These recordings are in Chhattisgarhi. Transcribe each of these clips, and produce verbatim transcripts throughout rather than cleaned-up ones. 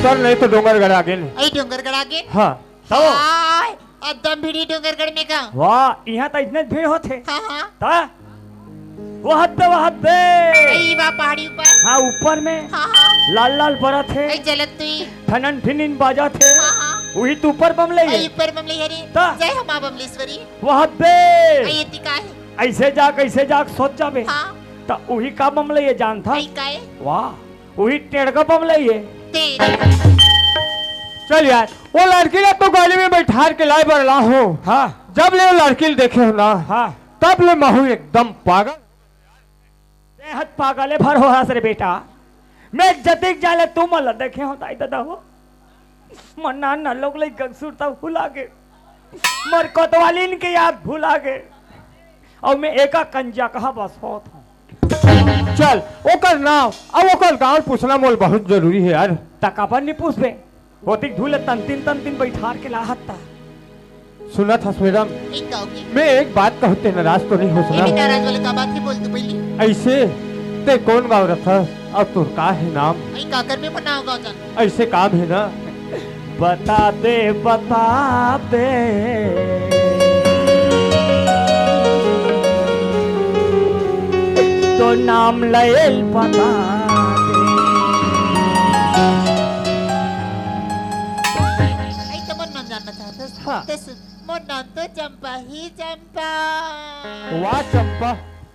पर नहीं तो डोंगरगढ़ आगे नहीं। अई डोंगरगढ़ आगे? हाँ। तो? हाय, एकदम भीड़ हे डोंगरगढ़ में का। वाह, इहाँ तो इतने भीड़ होथे। हाँ, हाँ। ता? वह दे, वह दे। अई वाह पहाड़ी ऊपर। हाँ, ऊपर में। हाँ, हाँ। लाल लाल बरत हे। अई जलत तुई। ठनन ठिनिन बाजत हे। हाँ, हाँ। उही तो ऊपर बमलई हे। अई ऊपर बमलई हे रे। ता? जय हो माँ बमलेश्वरी। वह दे। अई एती का हे? अइसे जाक, अइसे जाक सोच जाबे। हाँ। त उही का बमलई हे जानथस? अई का हे? वाह। उही टेड़का बमलई हे। तेरी। चल यार, वो लड़की ला तो गाड़ी में बैठार के लाय बर ला हों। हाँ। जब ले वो लड़की ला देखे हों ना, हाँ। तब ले महूँ एकदम पागल। तें हत पागले भर हो हस रे बेटा। मैं जतिक जान ले तुमन ला देखे हों, दाई ददा हो। मोर नान नान लोग लइका के सुरता भुला गे। मोर कोतवालिन के याद भुला गे। अउ मैं एका कंजकहा बस होत हों। चल, ओकर नाम अउ ओकर गाँव पूछना मोला बहुत जरूरी हे यार। त काबर नइ पूछबे? ओतिक धूल तंतिन तंतिन बैठार के लाहत ता। सुनत हस मैडम, एक का होगे? मैं एक बात कहूँ, तें नाराज तो नहीं होस ना? एमे नाराज वाले का बात हे, बोल तो पहली। अइसे, तें कोन गाँव रथस? अउ तोर का हे नाम? अई काकर में मना होगा जान। अइसे काम हे ना। बता दे, बता दे। तो नाम लयल बता दे। अई तो मोर नाम जानना चाहत हस? हाँ। ते सुन, मोर नाम तो चंपा ही चंपा। वाह चंपा,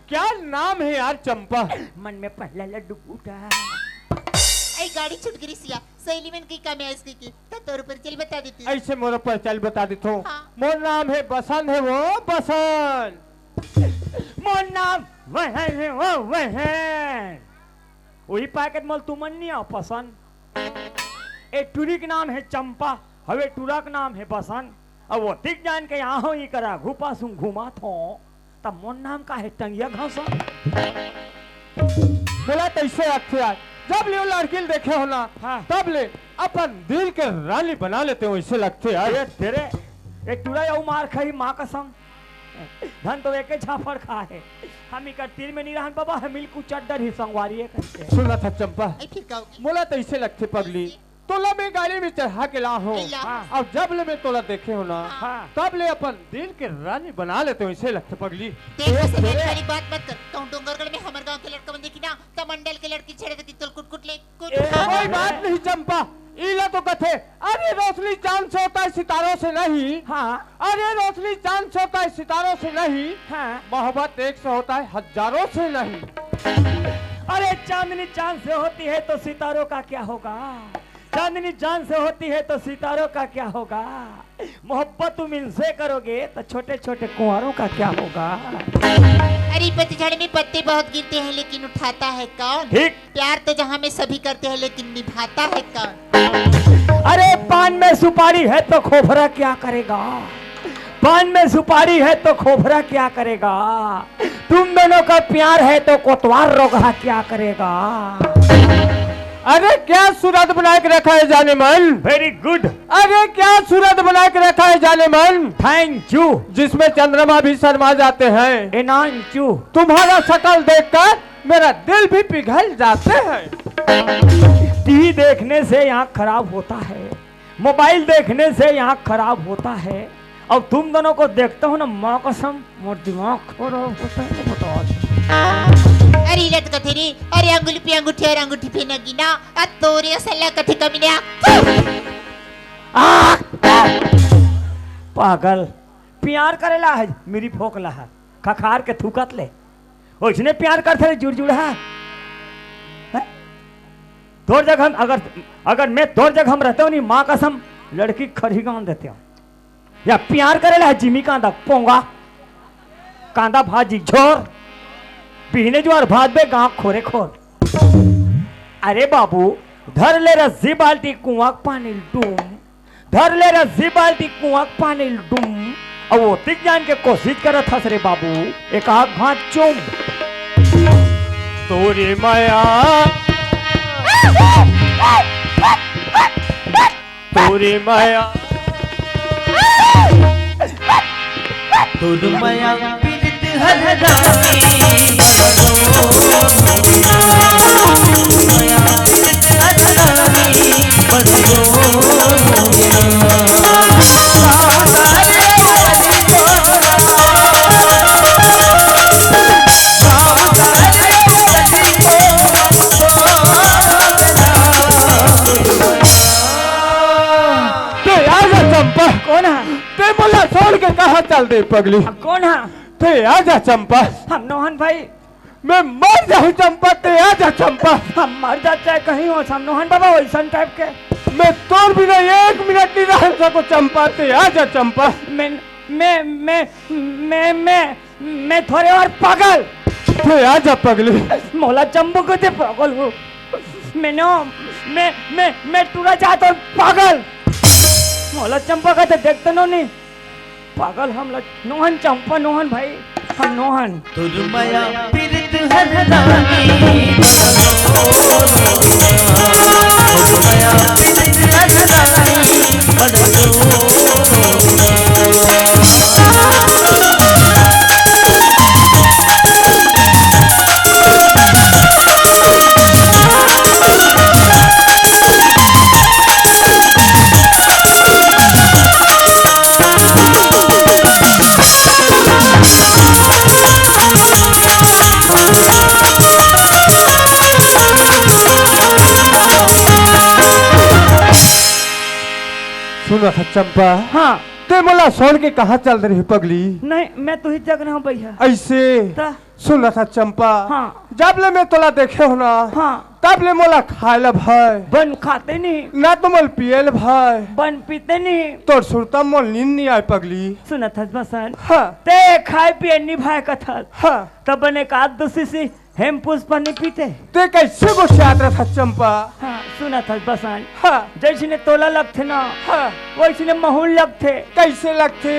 क्या नाम हे यार चंपा। मन में पहला लड्डू फूटा। अई गाड़ी छूट गे रिहिस या, सहेली मन कहि का मैं आइस कहिके, त तोर परिचय ल बता देतिस। अइसे मोर परिचय ल बता देथों। हाँ। मोर नाम हे बसंत हे वो बसंत। मोर नाम वहन हे वो वहन। उही पाय के मोला तुमन नइ आव पसंद। ए टुरी के नाम हे चंपा, अउ ए टुरा के नाम हे बसंत। अउ ओतिक जान के आहों, इकर आघू पासू घूमत हों, त मोर नाम का हे टंगिया घसंत। मोला तो अइसे लगथे यार, जब ले वो लड़की ल देखे हों ना, हाँ। तब ले अपन दिल के रानी बना लेतेंव, अइसे लगथे यार। ए तेरे, ए टुरा अउ मार खाही माँ कसम। धन तो एके झापड़ खा हे। हम इकर तीर में नइ रहन बाबा, हम इलकू चड्डर ही संगवारी हे कहिके। सुनत हस चंपा, अई फिर का होगे? मोला तो अइसे लगथे पगली, तोला मैं गाड़ी में चढ़ा के ला हों। अई ला। हाँ। अउ जब ले मैं तोला देखे हों ना, हाँ। तब ले अपन दिल के रानी बना लेतेंव, अइसे लगथे पगली। देख, ए, बस ए। बड़ी बात मत कर। कहूँ डोंगरगढ़ में हमर गाँव के लड़का मन देखही ना, त मंडल के लड़की छेड़े देही, तोला कुट कुट ले, कुट ए, कुट। कोई बात नहीं चंपा, इला तो कथे, अरे रोशनी चांद से होता है, सितारों से नहीं। हाँ। अरे रोशनी चांद से होता है, सितारों से नहीं। हाँ। मोहब्बत एक से होता है, हजारों से नहीं। अरे चांदनी चांद से होती है तो सितारों का क्या होगा? चांदनी चांद से होती है तो सितारों का क्या होगा? मोहब्बत तुम इनसे करोगे तो छोटे छोटे कुंवारों का क्या होगा? अरे पतझड़ में पत्ते बहुत गिरते हैं लेकिन उठाता है कौन? ठीक। प्यार तो जहाँ में सभी करते हैं लेकिन निभाता है कौन? अरे पान में सुपारी है तो खोपरा क्या करेगा? पान में सुपारी है तो खोपरा क्या करेगा? तुम दोनों का प्यार है तो कोतवार रोगहा क्या करेगा? अरे क्या सूरत बनाए के रखा है जानेमन? Very good। अरे क्या सूरत बनाए के रखा है जानेमन? Thank you। जिसमें चंद्रमा भी शर्मा जाते हैं। Enanchu। तुम्हारा शकल देखकर मेरा दिल भी पिघल जाते हैं। टीवी देखने से आँख खराब होता है, मोबाइल देखने से आँख खराब होता है, और तुम दोनों को देखता हूँ ना, माँ कसम, मोर दिमाग खराब होता है, बताओ। अरे, इला तो कथे रे, अरे, अंगुली पे अंगूठी और अंगूठी पे नगीना, आ तोरे असला कथे कमीना। आ, आ, पागल, प्यार करेला है, मेरी फोकला है, खखार के थूकत ले, ओइसने प्यार करथे रे जुड़जुड़हा। हैं? तोर जगह हम, अगर, अगर मैं तोर जगह हम रहते हो नी, माँ कसम, लड़की खरही गान देते हो। या प्यार करे ला जिमी कांदा पोंगा, कांदा भाजी झोर, बिहने जुआर भात बे गाँव खोरे खोर। अरे बाबू, धर ले रस्सी बाल्टी कुआं के पानी डूम, धर ले रस्सी बाल्टी कुआं के पानी डूम, अउ ओतिक जान के कोशिश करत हस रे बाबू, एक आध भांज चूम। तोरी माया, तोरी माया। तोर मया पीरित हर रानी, मया पीरित हर रानी, बड़ दे पगली। अब कौन हा? ते आ जा चंपा। हम नोहन भाई। मैं मर जाहूं चंपा, ते आ जा चंपा। हम मर जा चाहे कहीं हो, हम नोहन बाबा वैसन टाइप के। मैं तोर बिना एक मिनट नहीं रह सको चंपा, ते आ जा चंपा। मैं, मैं, मैं, मैं, मैं, मैं थोड़े और पागल। ते आ जा पगली। मोला चंपा को ते पागल हो। मैं नो, मैं, मैं, मैं टूरा जात और पागल। मोला चंपा का ते देखते नो नहीं। पागल हम लग-, नोहन चंपा, नोहन भाई, हम नोहन। तुझ माया पीरित हर रानी, तुझ माया पीरित हर रानी, बड़ सुनत हस चंपा। हाँ। ते मोला छोड़ के कहाँ चल दे रही पगली? नहीं, मैं तो ही जग ना हूँ भैया। ऐसे? त? सुनत हस चंपा। हाँ। जब ले मैं तोला देखे हो ना, हाँ। तब ले मोला खाए ला भाई। बन खाते नहीं। ना तो मोल पिए ला भाई। बन पीते नहीं। तोर सुरता मोल नींद नहीं आए पगली। सुनत हस बसन। हाँ। ते खाए पिए नहीं भाई कथल। हाँ। तब बने का दूसरी सी हेम पुष्प नहीं पीते। ते कैसे गोठियात रहत हस चंपा? हाँ, सुनत हस बसन। हाँ। जैसने तोला लगथे ना, हाँ। वैसने महूल लगथे। कैसे लगथे?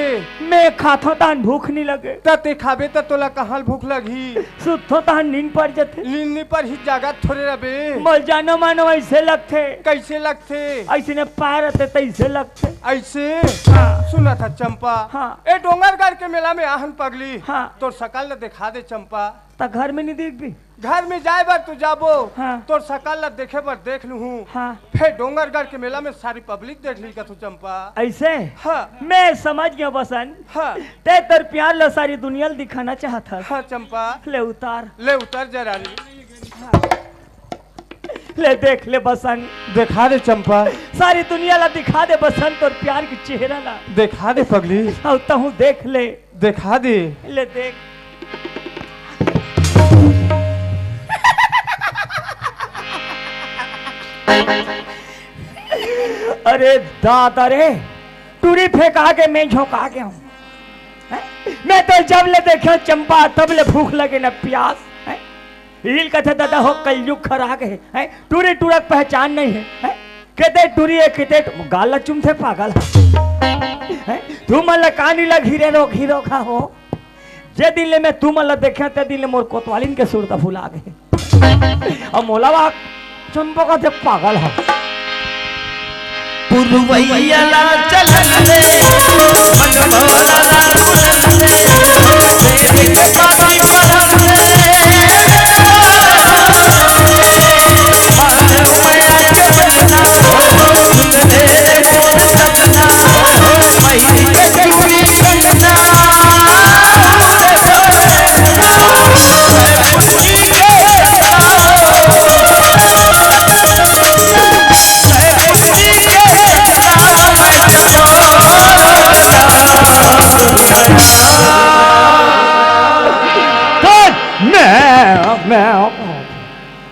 मैं खाथो तहन भूख नहीं लगे। त ते खाबे त तोला कहाँ भूख लगही? सुतथो तहन नींद पड़ जथे। नींद नहीं पड़ही, जागत थोड़े रहबे। मोर जानो मानो ऐसे लगथे। कैसे लगथे? ऐसने पाए रहते तैसे लगथे। ऐसे? हाँ। सुनत हस चंपा। हाँ। ए डोंगरगढ़ के मेला में आहन पगली। हाँ। तोर सकल ल दिखा दे चंपा। त घर में नहीं देखबी? घर में जाए बर तो जाबो, हाँ। तोर सकल ला देखे बर देख लूहूं। हाँ। फिर डोंगरगढ़ के मेला में सारी पब्लिक देख ली कथू चंपा। ऐसे? हाँ। मैं समझ गया बसन। हाँ। ते तोर प्यार ला सारी दुनिया ला दिखाना चाहत हस। हाँ चंपा। ले उतार। ले उतार जरा ली। ले देख ले बसन। दिखा दे चंपा। सारी दुनिया ला दिखा दे बसन तोर प्यार के चेहरा ला। दिखा दे पगली। अउ तहूं देख ले। दिखा दे। ले देख। अरे दादा रे, टूरी फेंका के मैं झोंका के हूँ। हैं? मैं तो जब ले देखे चंपा तब ले भूख लगे न प्यास। हैं? हील कथे दादा हो कलयुग खरा के है, हैं? टूरी टूरा के पहचान नहीं है, हैं? केते टूरी है, केते ट-, गाल ला चुमथे पागल। हैं? तू मन ला कानी ला घिरे रो, घिरो खा हो। जे दिन ले मैं तू मन ला देखे, ते दिन ले मोर कोतवालिन के सुरता भुला गे। अब मोला वा चंपा कथे पागल है। पुरवैया ला चलन दे, मनमोहन ला उड़न दे, तेरी तो बाती परम दे।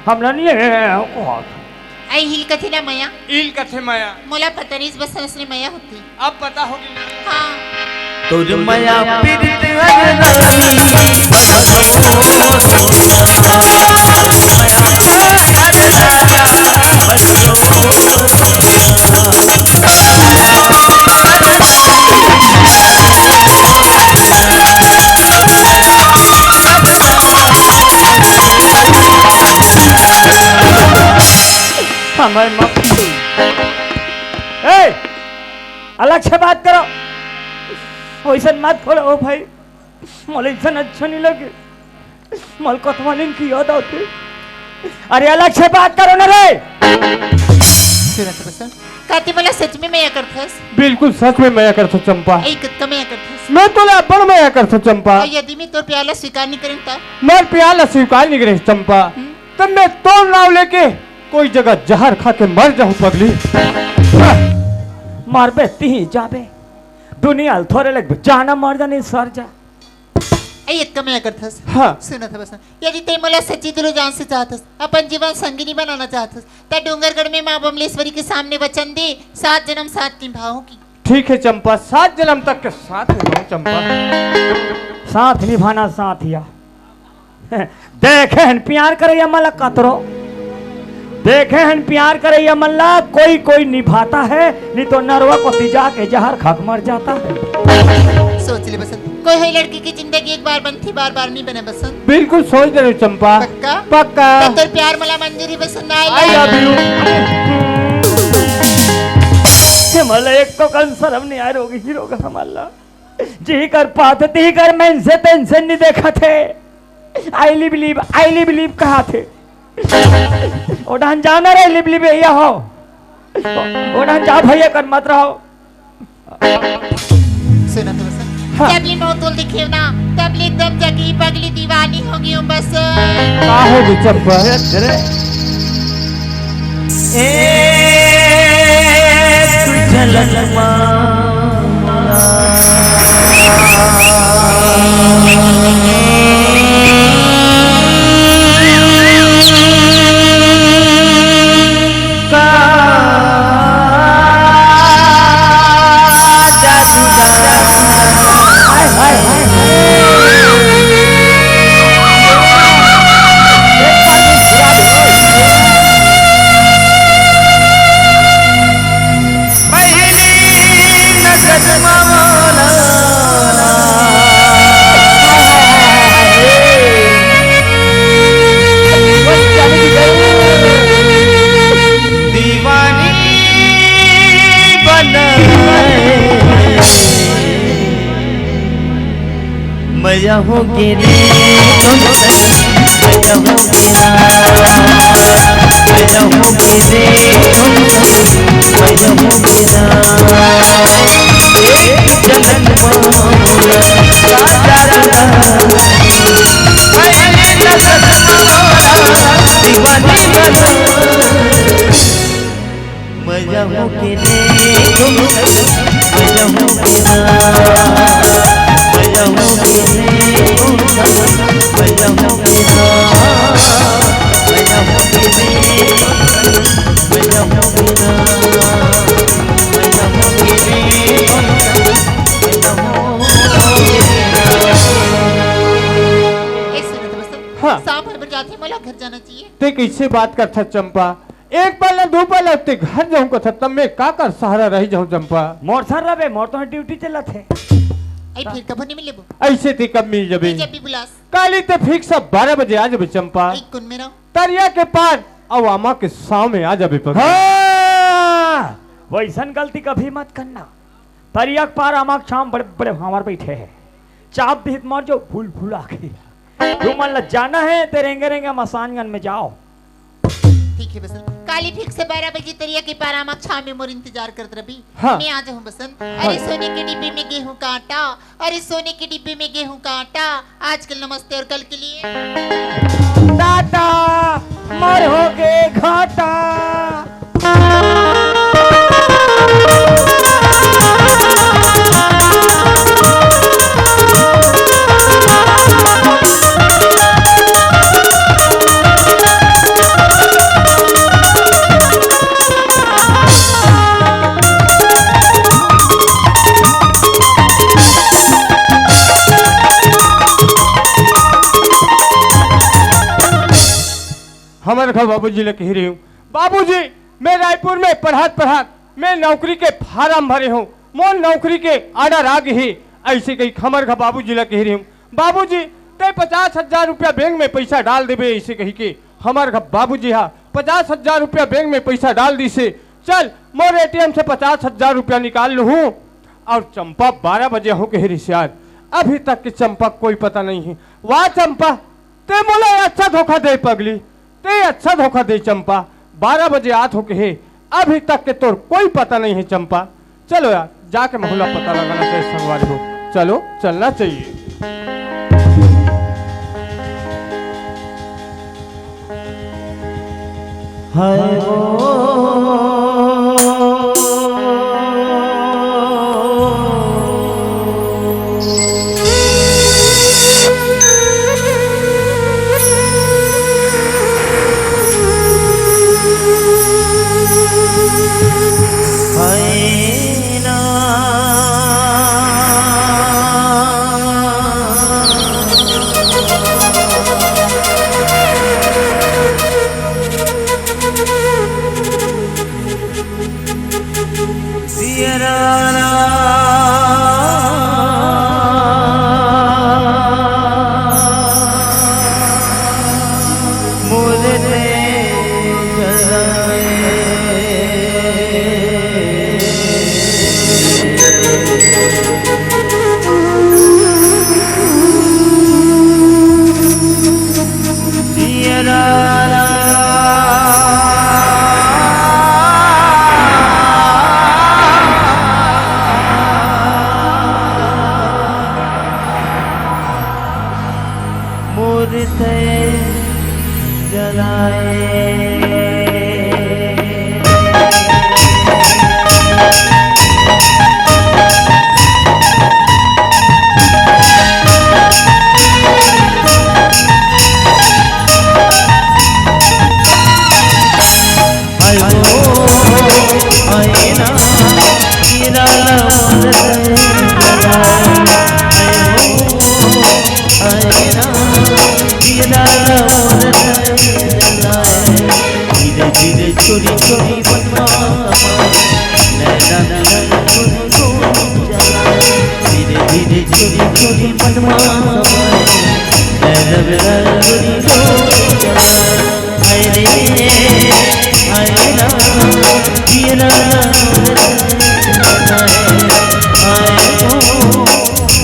हमला नहीं है। आई हिल कथे ना मया। इल कथे मया। मोला पता नहीं इस बस असली मया होती। अब पता होगी। हाँ। तुझ मया पीरित हर रानी। हमर मम्मी। ए, अलग से बात करो, वैसन मत बोलो ओ भाई, मोला ऐसन अच्छा नहीं लगे, मोला कोतवालिन की याद आती। अरे अलग से बात करो ना रे। सुनत बसन। का ते मोला सच में मया करथस? बिल्कुल सच में मया करथो चंपा। ए, कतका मया करथस? मैं तोला अब्बड़ मया करथो चंपा। अउ यदि मैं तोर प्यार ला स्वीकार नहीं करूं त? मोर प्यार ला स्वीकार नहीं करे चंपा। हम्म। तब मैं तोर नाव लेके कोई जगह जहर खा के मर जाहूं पगली। मरबे तिही जाबे, दुनिया ल थोरे लगबे, जाना मर जा, नहीं सर जा। ए, इतका मैं करथस। हाँ। सुनत हस बसंत, यदि तैं मोला सच्ची दिलो जान से चाहथस, अपन जीवन संगिनी बनाना चाहथस, त डोंगरगढ़ में माँ बमलेश्वरी के सामने वचन दे, सात जन्म साथ निभाहूं की। ठीक है चंपा, सात जन्म तक के साथ निभाहूं चंपा। साथ निभाना साथिया। देखे हन प्यार करइया मन ला कतरो, देखे हन प्यार करइया मन ला, कोई कोई निभाता है, नहीं तो नरवा कोती जाके जहर खा के मर जाता है। सोच ले बसंत, कोई है लड़की की जिंदगी एक बार बनती, बार बार नहीं बने बसंत। बिल्कुल सोच रहे हो चंपा। पक्का? पक्का। तो तोर प्यार मला मंजूरी बसंत, I I love love you। ये मला एक तो कन शर्म नहीं आय, रोग ही रोग हमला। जी कर पात, ती कर मैं इनसे टेंशन नहीं देखा थे। I love you, I love you कहा थे। ओढ़ान जाना रे, love you भैया हो। ओढ़ान जा भैया कर मत रहो। सुना तो बस। हाँ। जब ये मौत तोल दिखे ना, तब ले एकदम जगी पगली दीवानी हो गई हूँ बस। का हो गई चंपा? ए, तू झलक माँ। दीवानी बनाए मैं रहूंगी रे तुम संग, मैं रहूंगी ना, मैं रहूंगी रे तुम संग, मैं रहूंगी ना। एक जन्म मुलाकात ना, मैं दीवानी बना। मैं रहूंगी रे तुम संग, मैं रहूंगी ना, मैं रहूंगी रे तुम संग, मैं रहूंगी ना, मैं रहूंगी रे तुम संग, मैं रहूंगी ना, मैं रहूंगी रे तुम संग, मैं रहूंगी ना। ए, सुनो तो बस, हाँ। सांप हर बार जाथे, मोला घर जाना चाहिए। ते कैसे बात करथा चंपा? एक पल न दू पल ते घर जाहूं कथस, तब मैं काकर सहारा रही जाहूं चंपा? मोर सर रबे, मोर तो ड्यूटी चलत हे। आई फिर कभू नहीं मिलबो। ऐसे ते कब मिल जबे? जब भी बुलास। काली ते फिक्स बारह बजे आ जबे चंपा। आई कुन मेरा? तरिया के पार अउ आमा के छांव में आ जबे पगली। हाँ, वैसन गलती कभी मत करना। तरिया के पार आमा के छांव बड़े बड़े भांवर बैठे हैं। चाप दिहित मर जो फूल फूल आखी। तुमन ला जाना है ते रेंगे रेंगे मसानगंज में जाओ। ठीक है बसंत, काली फिक्स बारह बजे तरिया के पार आमा छांव में मोर इंतजार करत रबी। हाँ। मैं आ जाहूं बसंत। हाँ। अरे सोने के डिब्बे में गेहूं का आटा, अरे सोने के डिब्बे में गेहूं का आटा, आज के लिए नमस्ते और कल के लिए टाटा, मोर हो गे घाटा। हमर घर बाबूजी ले कही रही हूँ, "बाबूजी, मैं रायपुर में पढ़ात पढ़ात मैं नौकरी के फार्म भरे हूँ, मोर नौकरी के ऑर्डर आ गई है।" ऐसे कही हमर घर बाबूजी ले कही रही हूँ, "बाबूजी, तय पचास हजार रुपया बैंक में पैसा डाल देबे।" ऐसे कही के हमर घर बाबूजी हा पचास हजार रुपया बैंक में पैसा डाल दी से, "चल, मोर एटीएम से पचास हजार रुपया निकाल लूँ।" और चंपा बारह बजे हो कही रिसियार, अभी तक के चंपा कोई पता नहीं है। वाह चंपा, ते मोला अच्छा धोखा दे पगली, ते अच्छा धोखा दे चंपा। बारह बजे आत हो के हे, अभी तक के तोर कोई पता नहीं है चंपा। चलो यार, जाके महूला पता लगाना चाहिए संगवारी हो। चलो, चलना चाहिए। हाय ओ। मोर तय जलाए। धीरे धीरे चोरी चोरी बनवा, नैना नैना गुनगुन चला। धीरे धीरे चोरी चोरी बनवा, नैना नैना गुनगुन चला। हाय रे, हाय राम, जिया राम, हाय ओ,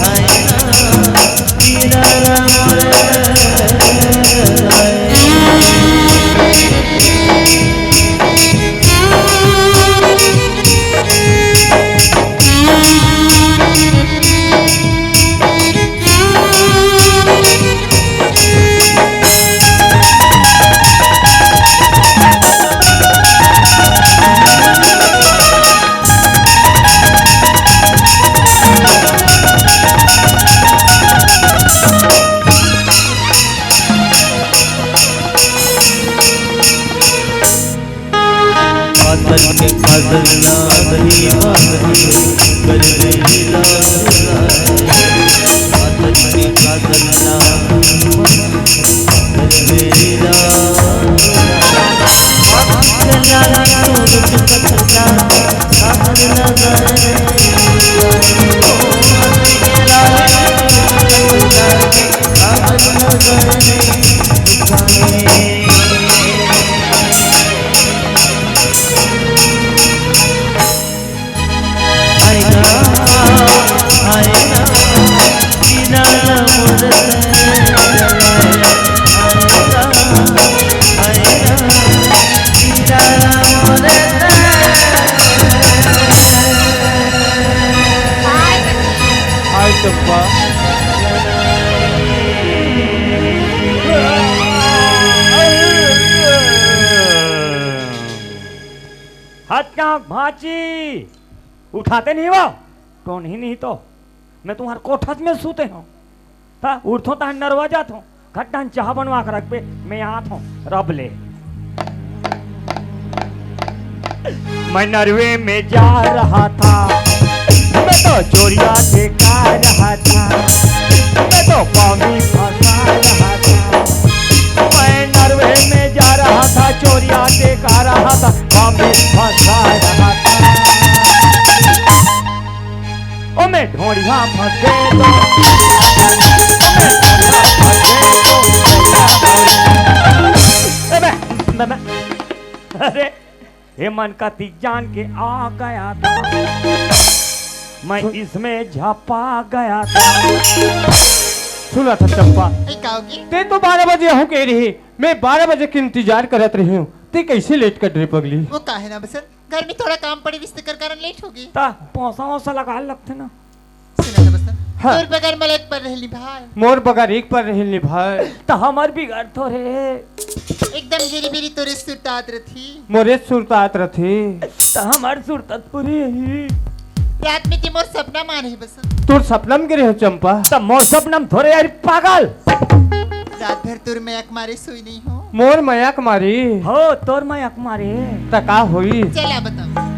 हाय राम, जिया राम। काजल के काजल ना दही बादल कर मेरी लाल। काजल के काजल ना कर मेरी लाल। हाय चंपा। हट कहाँ भांची? उठाते नहीं हो? कौन ही नहीं तो। मैं तुम्हारे कोठस में सूते हूँ। ता उठो ता नरवा जात हूँ। खट्टा चाह बनवा के रख पे, मैं आत हूँ। रब ले। मैं नरवे में जा रहा था, मैं तो चोरिया देखा रहा था, मैं तो पामी फंसा रहा था। मैं नरवे में जा रहा था, चोरिया देखा रहा था, पामी फंसा रहा था। ओ मैं ढोड़िया फंसे तो, ओ मैं ढोड़िया फंसे तो, ए बे, बे, बे, अरे, ये मन का तीक जान के आ गया था, मैं इसमें झपा गया था। सुना था चंपा, ए, का होगी? ते तो बारह बजे हूँ कह रही, मैं बारह बजे के इंतजार करत रही हूँ, ते कैसे लेट कर रही पगली? वो का है ना बसंत, घर में थोड़ा काम पड़े, इस कर कारण लेट होगी। ता पौसा वौसा लगा लगते ना। सुना था बसंत, हाँ। तोर बगैर मला एक पल रहल नी भाय। मोर बगैर एक पल रहल नी भाय। त हमर बिगड़ थोरे। एकदम गिरी बिरी तोरे सुरतात रथी। मोरे सुरतात रथी। त हमर सुरतात पूरी ही। रात में ते मोर सपना माने हे बसंत। तोर सपना में गिरे हो चंपा? त मोर सपना में थोरे यार पागल। रात भर तोर मया के मारे सोई नहीं हो। मोर मया के मारे? हो, तोर मया के मारे। त का होई? चला बताओ।